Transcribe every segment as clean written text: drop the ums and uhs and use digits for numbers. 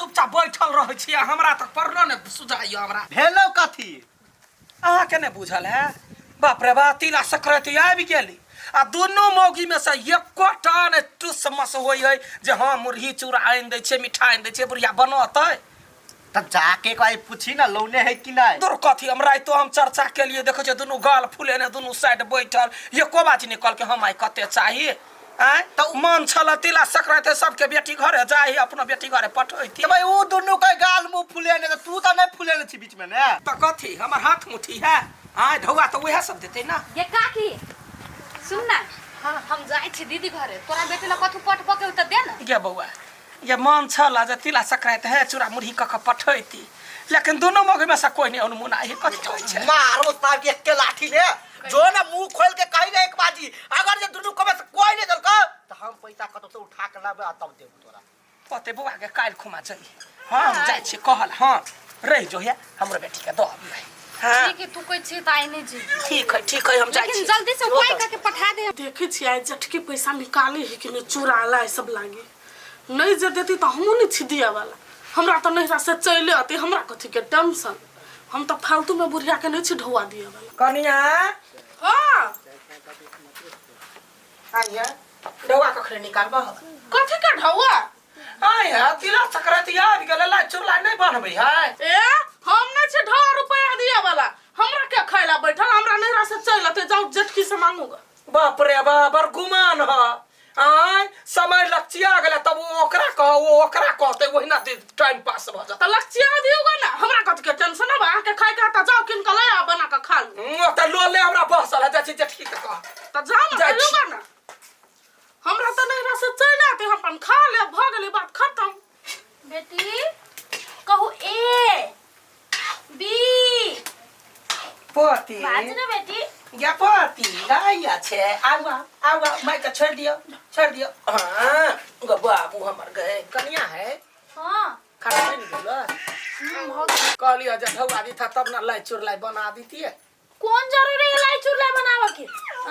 चुपचाप बैठल रहै छी आ हमरा तक पढ़लो ने सुझाइयो हमरा। भेलो कथी? अहाँके नहि बुझल है? बाप रे बा, तिला संक्रांति आबि गेली आ दुनू मौगी में से एकोटा ने टुस मस होइ है जे हाँ मुरही चूड़ा आनि दै छै, मिठाई आनि दै छै, बुढ़िया बनतै। तब जाके एक बार पूछी ना लौने है कि नहीं। दूर कथी, हम राइतो हम चर्चा के लिए देखै छियै दुनू गाल फुलेने दुनू साइड बैठल, एको बात नहि कहलकै हम आइ कते चाही। आँय तऽ मन छल तिला संक्रांति सबके बेटी घरे जाही, अपनो बेटी घरे पठैती। तऽ भाई ओ दुनू के गाल मुंह फुलेने तऽ तू तऽ नहि फुलेने छी बीच में ने। तऽ कथी हमर हाथ मुट्ठी है? आँय ढौआ तऽ उएह सब देतै ना। ये काकी सुन ना, हम जाइ छी दीदी घरे, तोरा बेटी ला कथू पट पके तऽ दे ना। गे बौआ, ये मन छल जे तिला संक्रांति है चूड़ा मुरही कऽ कऽ पठैती, लेकिन दुनू मौगी में से कोई नहीं अनमुना है, कथी कहै छै? मारो साहब के एके लाठी ले जो ना मुंह खोल के कही ना एक बाजी, अगर जे दुनू कमे से कोई नहीं देलको तो हम पैसा कतौ से उठा के लाबे आ तब देबो तोरा। पते बौआ के काल्हि खुमा जाइए। हाँ हम जाइ छी कहल, हाँ रहि जो हे हमरो बेटी के दऽ अबियै। हाँ ठीक है, तू कहै छी तऽ आइ नहि जेबै। ठीक है, ठीक है, हम जाइ लेकिन छी। जल्दी से उपाय करके पठा दे। देखै छी आइ जटके पैसा निकाले है कि नहि चोरा ला सब लागे, नहीं जे देती तऽ हमहूँ नहि छी दिअ वाला। हमरा तऽ नहिरा से चलि अती, हमरा कथी के टेंशन, हम तऽ फालतू में बुढ़िया के नहीं छी ढौआ दिअ वाला। कनिया। हाँ। आइया ढौआ कखने निकालबह? कथी के ढौआ? आइया तिला संक्रांति आबि गेलै, लाइ चुरला नहि बनबै है? ए हम नहीं छी ढौआ रुपया दिअ वाला, हमरा के खाइला बैठल, हमरा नहिरा से चलि अती, जाउ जेठकी से मांगूगा। बाप रे बाप, बड़ गुमान ह। आय समय लचिया गेलै तब ओ ओकरा कह, ओ ओकरा कहतै, ओहिना टाइम पास भऽ जेतै। तऽ लचिया दियौ ने, हमरा कथी के टेंशन है? अहाँके खाइ के तऽ जाउ किन कऽ ले आ बना कऽ खा लू। ओतऽ लोले हमरा बसल है, जाइ छी जेठकी के कह। तऽ जाउ ने, जाइ छी। कहियौ ने, हमरा तऽ नहिरा से चलि आते, हम अपन खा लेब, भऽ गेलै बात खत्म। बेटी कहू ए बी पोती। बाज ने बेटी। गे पोती, गाया छे, आउ आउ, आउ आउ, माय के छोड़ दियो, छोड़ दियो। हाँ, गो बाबू हमर गए, कनिया है। हाँ। खाना बनि गेलो? भऽ गेल। कहलियो जे ढौआ दीथा तब ना लाई चुरलाई बना दीतिए। कोन जरूरी है लाई चुरलाई बनावे के?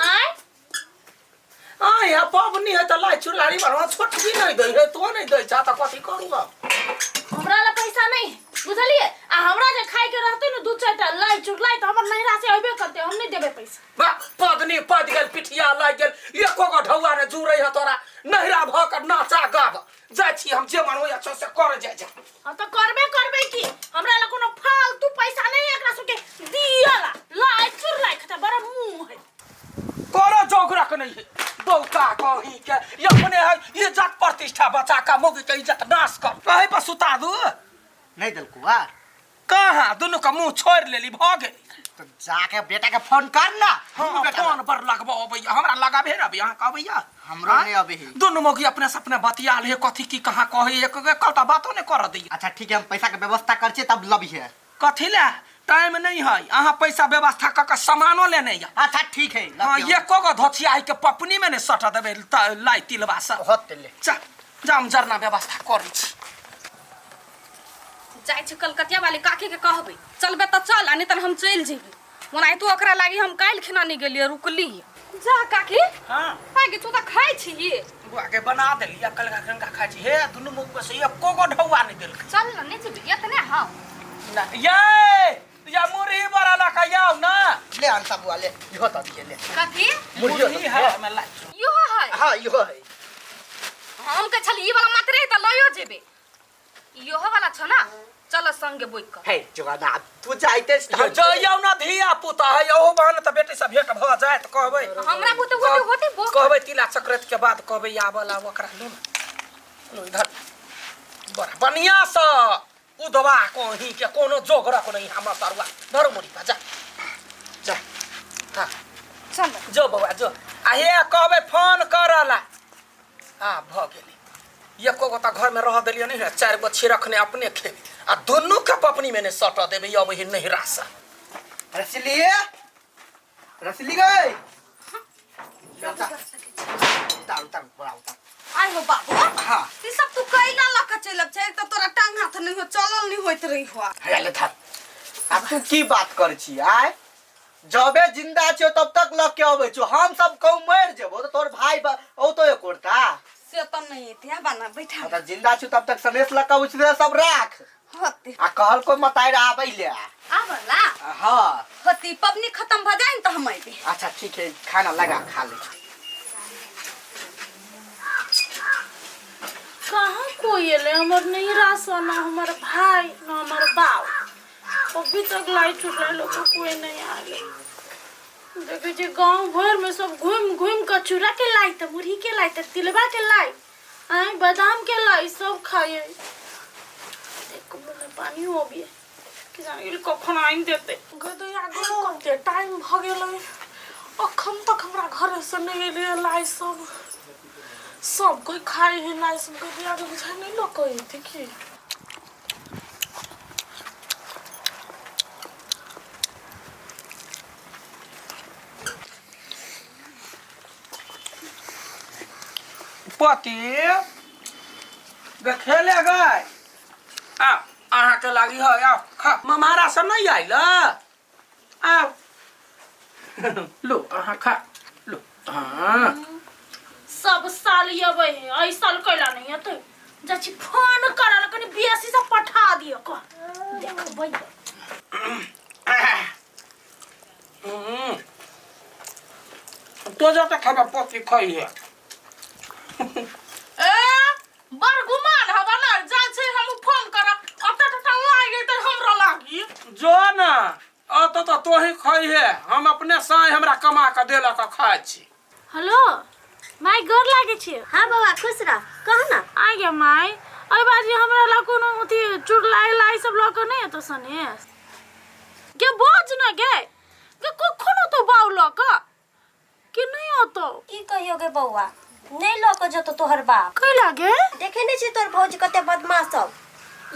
आय? आय, यहाँ पबनी है तऽ लाई चुरलाई बनवा, छोटकी नहीं दै है, तो नहीं दै छा तऽ कथी करू अब? हमरा ला पैसा नहीं है, बुझलिए? आ हमरा जे खाय के रहते ने दू चारि टा लाई चुरलाई तऽ हमर नहिरा से अयबे करते, हम नहीं देबे पैसा। बा, पदनी पद गेल, पिठिया लागि गेल, एको गो ढौआ ने जुड़ै है तोरा, नहिरा भऽ कऽ नाचा गाब। जाइ छी हम, जे मन होइए छौ से कर जाइ जा। हाँ तो करबे करबे की, हमरा ला कोनो फालतू पैसा नहीं है एकरा सबके दियला, लाई चुरलाई खता बड़ा मुंह है। तोरो जोगरक नहीं है बौका कहीं के, ये अपने है इज्जत प्रतिष्ठा बचा का मोगी के इज्जत नाश कर कहीं पर सुता दू। नहीं देलको आ? कहाँ दुनू का मुंह छोड़ लेली भ गेली। तो जाके बेटा के फोन कर ना। हाँ, दुनू बेटा फोन पर लगबो अबैया, हमरा लगाबे ना अबैया, अहाँ के अबैया? हमरो हाँ? नहीं अबे है। दुनू मौगी अपने से अपने बतिया ले, कथी की कहाँ कहे, एक एक कल बातो नहीं कर दैया। अच्छा ठीक है, हम पैसा के व्यवस्था कर छियै तब लबिहे। कथी ले? टाइम नहीं है, अहाँ पैसा व्यवस्था क के सामानो लेने या। अच्छा ठीक है, हाँ, लबिहे। एको गो धोचिया है के पपनी में नहीं सट देबे लाई तिलबा से। होते ले। जा, जा हम जरना व्यवस्था करै छी। जाइ छी कलकतिया वाली काकी के कहबै, चलबे तऽ चल, आ नहीं तऽ हम चलि जेबै। ओनाहितो ओकरा लागी हम काल्हि खिना नहि गेलियै, रुकली। जा काकी। हाँ। आइ गे, तू तऽ खाइ छी। बुआ के बना देलियै, कलका कनका खाइ छी। हे, दुनू मुख में से एको गो ढौआ नहि देलकै। चल ने, नहि जेबै, एतने हाँ। ना, ये, या मुरही बड़ा लऽ कऽ आउ ना। ले आन सब बुआ, ले, इहो तऽ दियै, ले। कथी? मुरही मुरही है, हमे लाइ छी। इहो है? हाँ, इहो है। हम कहै छली, ई वाला मात्रे है तऽ लइयो जेबै। इहो वाला छौ ना, चल संगे बोइक कऽ। हे जोगाना, तू जाइते छी यो जइयौ ना धिया पुता है, ओहो बहाने तऽ बेटी से भेंट भऽ जायत, कहबै। हमरा बुते होते होते बोक। कहबै तिला संक्रांति के बाद कहबै आबऽ ला ओकरा, लू ना। लू इधर। बड़ा बढ़िया से उदवा कहीं के कोनो जोगरक नहीं हमर तरुआ। धरू मुड़ी पा, जा। जा। हाँ। चल। जो बौआ, जो। आ हे कहबै फोन करऽ ला। आ भऽ गेलै। एको गो तऽ घरमे रह देलियै नहि ने, चारि गो छिरखने अपने खेबै आ दुनू के पपनी में नहि सटऽ देबै अबै है नहिरा से। रसली, रसली गई। उतार, उतार, बड़ा उतार। आइ हो बाबू। हाँ। ई सब तू कैला लऽ कऽ चलि आब छै? एक तऽ तोरा टांग हाथ नहि हो, चलल नहि होइत रही हो। हे ले धर। आ तू की बात करै छी आय? जबे जिंदा छियो तब तक लऽ के अबै छियो, हम सब कहूँ मरि जेबो तऽ तोर भाई औतो एकोरता। से त नहीं एते आबा ना बैठा। हाँ, त जिंदा छु तब तक सनेस लका उछले सब राख। होते। आ कहल को मताई आबै ले। आबला? हाँ। होती पबनी खत्म भ जाए न त हम अइबे। अच्छा ठीक है, खाना लगा खा ले। कहाँ कोई एले हमर नहीं रासा ना हमर भाई ना हमर बाप, अभी तक लाई चुराई लोग कोई नहीं आले। देखे छी गांव भर में सब घूम घूम के चूड़ा के लाई त मुरही के लाई त तिलबा के लाई आए बादाम के लाई सब खाए। देखो मुँह में पानी हो भी कि जाने गेल कखन आनि देते। गदया कते टाइम भ गेलै, अखन तक हमरा घर से नहीं एलै लाई सब, सब कोई खाए है लाई सब। गदया के बुझाइ नहीं लकै देखी। पति गे खेले गए आ अहाँ के लागी है आओ खा। ममारा सब नहीं आइल आओ लो अहाँ खा लो। हाँ सब साल अबै है, एहि साल कैला नहीं एतै। जाइ छी फोन करल कनि बेसी से पठा दिअ कह देखबै। तो जाता खाबा पति खाई है। ए बड़ गुमान हवा ना जाइ छी हम फोन कर अत टटा लागे त हमरा लागी जो ना अत त तोही खाई है, हम अपने साय हमरा कमा के देलक खाइ छी। हेलो my गोर लागे छी। हाँ बाबा खुश रह, कह ना। आ गे माय अरे बाजी हमरा ला कोनो अथी चुड़लाई लाई सब लऽ के नहीं एतो सनेस गे बोझ न गे गे कखनो तो बाउ लऽ के कि नहीं अतो। की कहियो गे बौआ, नहीं लऽ के जतो तोहर बाप। कैला गे? देखे नहीं छी तोहर भौजी कते बदमाश सब,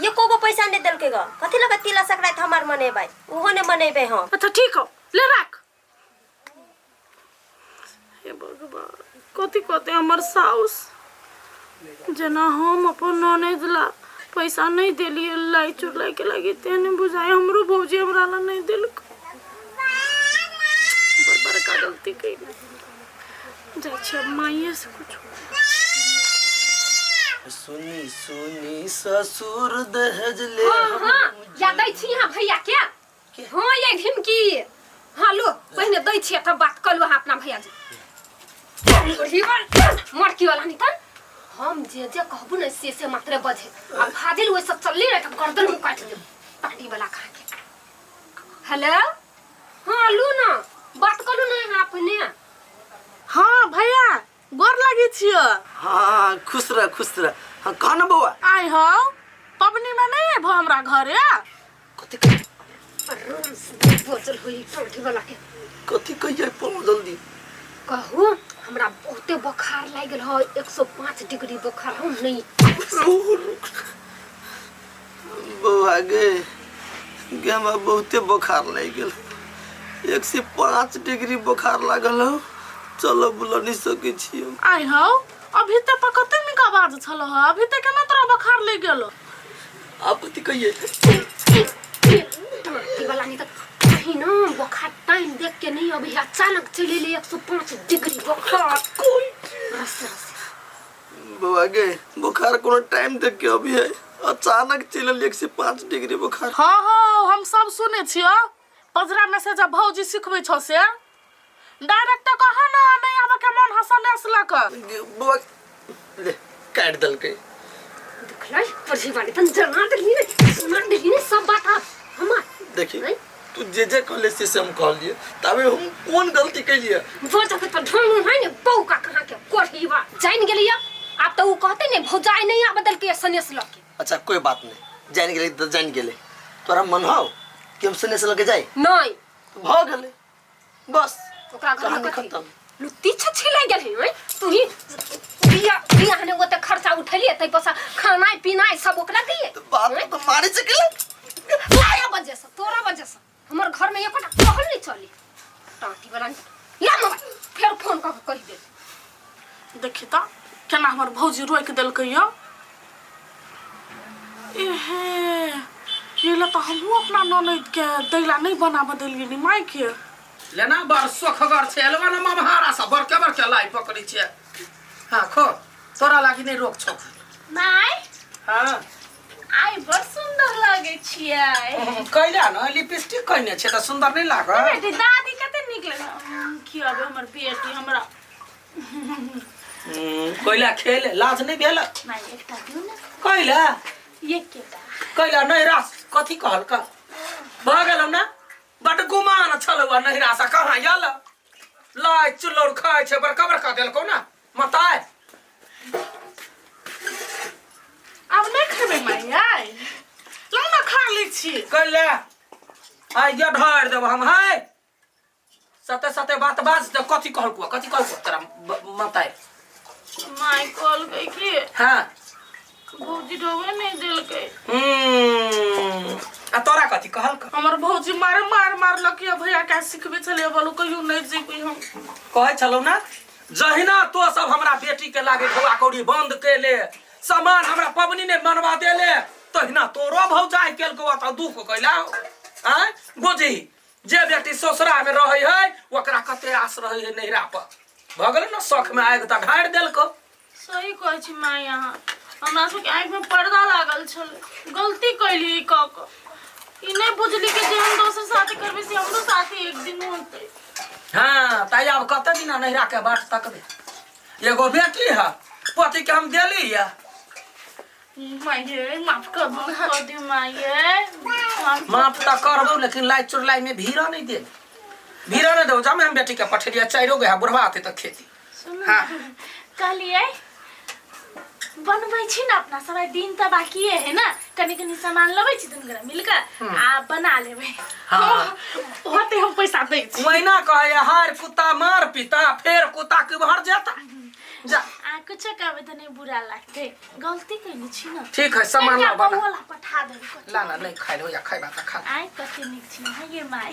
एको गो पैसा नहीं देलकै ग। कथी लऽ के तिला संक्रांति हमार मनेबै, उहो ने मनेबै हम। अच्छा ठीक हो ले राख। हे भगवान कथी कहते हमर साउस, जेना हम अपन ननद ला पैसा नहीं देलिए लाई चुड़लाई के लागी तेहने बुझाए हमरो भौजी हमरा ला नहीं देलक। बड़ बड़का गलती कैली। जाइ छी अब माइए से कुछ। सुनी सुनी ससुर दहेज ले। हाँ हाँ या दै छी यहाँ भैया के। हाँ ये ढिमकी हाँ लो पहिने दै छी तब बात कलू अहाँ अपना भैया जी। मरकी वाला निकल हम जे जे कहबू ने से मात्रे बजे आ फाजिल ओइ सब चलली रहे त गर्दन में काटि देब पार्टी वाला खा के। हेलो हाँ लू ना बात कलू ना यहाँ अपने। हाँ भैया गोर लागे छियो। हाँ खुश रह खुश रह। हाँ कह ना बौआ। आइ हौ पबनी में नहीं अयबो हमरा घरे? कथी कह आराम से बचल होई टोटी वाला के। कथी कहिए पढ़ो जल्दी। कहू हमरा बहुते बुखार लागि गेल है 105 डिग्री बुखार हम नहीं। बौआ गे गे हमरा बहुते बुखार लागि गेल, 105 डिग्री बुखार लागल हौ, चल बुला नहीं सकै छी। आइ हौ अभी तक तऽ कते नीक आवाज छल हौ, अभी तक केना तोरा बुखार लागि गेल? आब कथी कहिए? टोटी वाला नहीं त कहीं ना बुखार टाइम देख के नहीं अभी अचानक चले ले 105 डिग्री बुखार। रस रस बौआ गे बुखार कोनो टाइम देख के अभी है, अचानक चलल 105 डिग्री बुखार। हाँ हाँ हम सब सुने छियो पजरा में से जब भौजी सिखबै छौ से डायरेक्ट कह ना नहीं आबे के मन हसने से लक। बौआ ले काट देलकै। देखलै पढ़ी वाली तन जना देली ने सुना देली ने सब बात आप हमार। देखी तू जे जे कहले से हम कहलिए, तबे हम कोन गलती कैलिए? वो जब तो ढंग है ने बहू का कहां के कोढ़ीवा जान गेलिया आप तो उ कहते ने भौजाई नहीं आ बदल के सनेस ल के। अच्छा कोई बात नहीं, जान गेले त जान गेले, तोरा मन हौ कि हम सनेस ल के जाई? नहीं भ गेले बस ओकरा घर में कहानी कथी खत्म। लुत्ती छछिला गेल है तू ही बिया बिया ने ओते खर्चा उठलिए तै पैसा खाना पीना सब ओकरा दिए। तो बाप तो मारे सकले तोरा वजह से, तोरा वजह से हमर घर में एकोटा कहल नहीं चली टाटी वाला ला मोबाइल फिर फोन क के कहि दे। देखी त केना हमर भौजी रोकि देलकै यो। एहे ये ला त हमहूँ अपना ननद के दैला नहीं बनाबऽ देलियै नी माय के। लेना बड़ सोखगर छै, एलवा ना ममहारा सब बड़के बड़के लाई पकड़ी छै। हाँ खो। तोरा लागी नहि रोक छौ। माय। हाँ। आइ बड़ सुंदर लगे छियै। कैला न लिपस्टिक कहने छै तऽ सुंदर नहि लागल। बेटी दादी कते नीक लगे खियाबे हमर बेटी हमरा। कैला खेल लाज नहि भेल? माय एकटा दियौ ने। कैला? एकेटा। कैला नैहरा कथी कहलक? भऽ गेलौ ने बड गुमान छलौ नैहरा से कहाँ आयल? लाइ चुल्लौर खाइ छै बड़का बड़का देलकौ ने मताय। आब नहि खेबै माय आइ लौ ने खा लै छी। कैला आइ ये ढारि देब हम। है सते सते बात बाज तऽ कथी कहलकौ कथी कहलकौ तोरा मताय? माय कहलकै कि हाँ भौजी ढोबे नहीं देलकै। आ तोरा कथी कहलकौ? हमर भौजी मारे मार मारलक या भैया के सिखबे छलियै बोलू कहियो नहि जेबै हम। कहै छलौ ना जहिना तो सब हमरा बेटी के लागे ढोआ कौड़ी बंद केले सामान हमरा पबनी ने मनवा देले तहिना तोरो भौजाई केलकौ तऽ दुख कैला। आँय बुझी जे बेटी ससुरा में रहे है ओकरा कते आस रहे है नैहरा पर। भऽ गेलै ने शौख में आगि तऽ ढारि देलकौ। सही कहै छी माय अहाँ, हमरा सबके आँखि में पर्दा लागल छलै, गलती कैली कऽ कऽ। ई नहि बुझली कि जे हम दोसर साथी करबै से हमरो साथी एक दिन होतै। हाँ ताइ आब कते दिना नैहरा के बाट तकबै? एगो बेटी है पति के हम देली है। माये माफ कर दू, कर दियो माये। माफ तऽ करबौ लेकिन लाइ चुरलाई में भीड़ नहीं दे, भीड़ नहीं देबौ। जामे हम बेटी के पठेलियै चारिो गो है बुढ़वा आते तऽ खेती। सुनू हाँ। कहलियै बनबै छी ने अपना सब दिन तऽ बाकिए है ना, कनी कनी सामान लबै छी दुनू गोरा मिल कऽ आ बना लेबै। हाँ। होते हम पैसा दै छी। वहिना कहै हार कुत्ता मार पिता फेर कुत्ता के भर जाता। जा आ कुछो कहबै तऽ नहीं बुरा लागतै, गलती कैने छी ना। ठीक है सामान ला बना। बौआ ला पठा देबै। ला ना नहीं खाइ लो या खाइबा तऽ खा। आइ कते नीक छी हाँ ये my.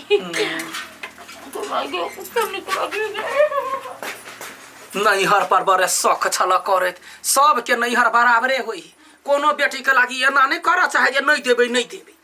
नैहर पर बड़े शौक छल करैत सबके नैहर बराबरे होई, कोनो बेटी के लागी एना नहीं करऽ चाहे जे नहीं देबै नहीं देबै।